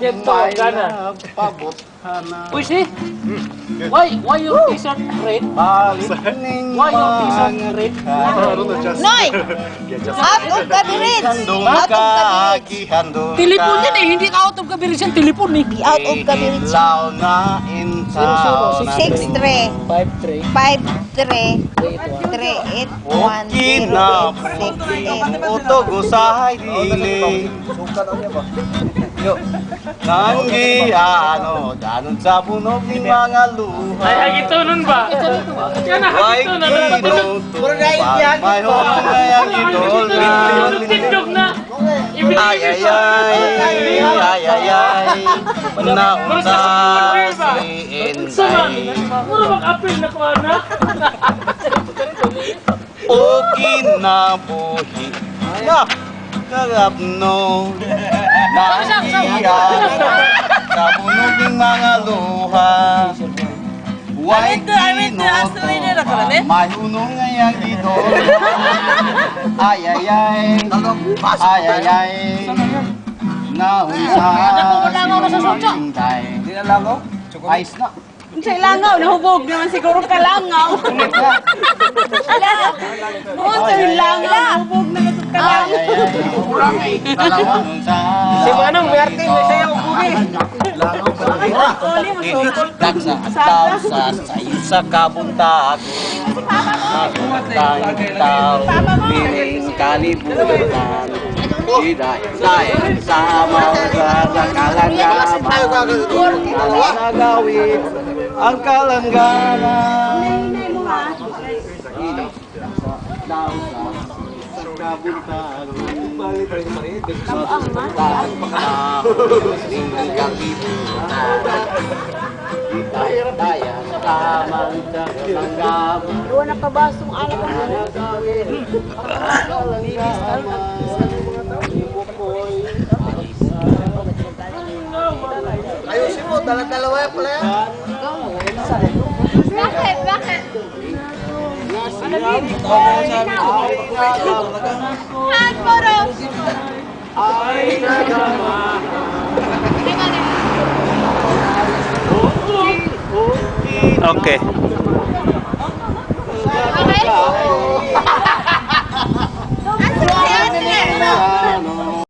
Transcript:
Ganyan to, gana. Pabuthana. Uy, si! Why your t-shirt red? Balik ning Why your t-shirt red? Noy! Out of coverage! Handong Out of coverage! ka, gihandong ka. Telepon yan eh, hindi ka out of coverage yan, telepon eh. Be out of coverage. Ilaw na in 0, 0, 6. 6, 3, 5, 3, 5, 3, 3, 8, 1. 3, 8, 1, Okay 0, na. 8, 6, 8. Utog usahay dili. Nanggiano, danon sa punog ning mga luha. Ay, hagito nun ba? Yan na, Ay, hagito na. kinutupad, may hulong idol na. Tindog na. Ay, ay, ay, ay, ay, ay, naunta si Inday. Mura mag-apil na kuha na. O kinabuhi na karapno Nahiya sa punog ng mga luha. Way kinutupa, may hunong ngayang idol. Ay, ay, ay, ay, ay, ay, naunsa si Inday. Ayos na. Sa langaw, nahubog naman siguro ka langaw. Oo, sa langaw, nahubog naman sa kalangaw. Si Manong, may arte, may sayaw, bugi. Uli, masukol. Sa sayo sa kabuntag. Matang tao, piling kalibutan. Dahil sa mga kalanggama, kalanggawin ang kalanggana. Wala na kabasong alak ang Ayusin mo, dala-dalawa pala yan. Bakit? Bakit? Hand photo! Okay. Okay? Asa si ate?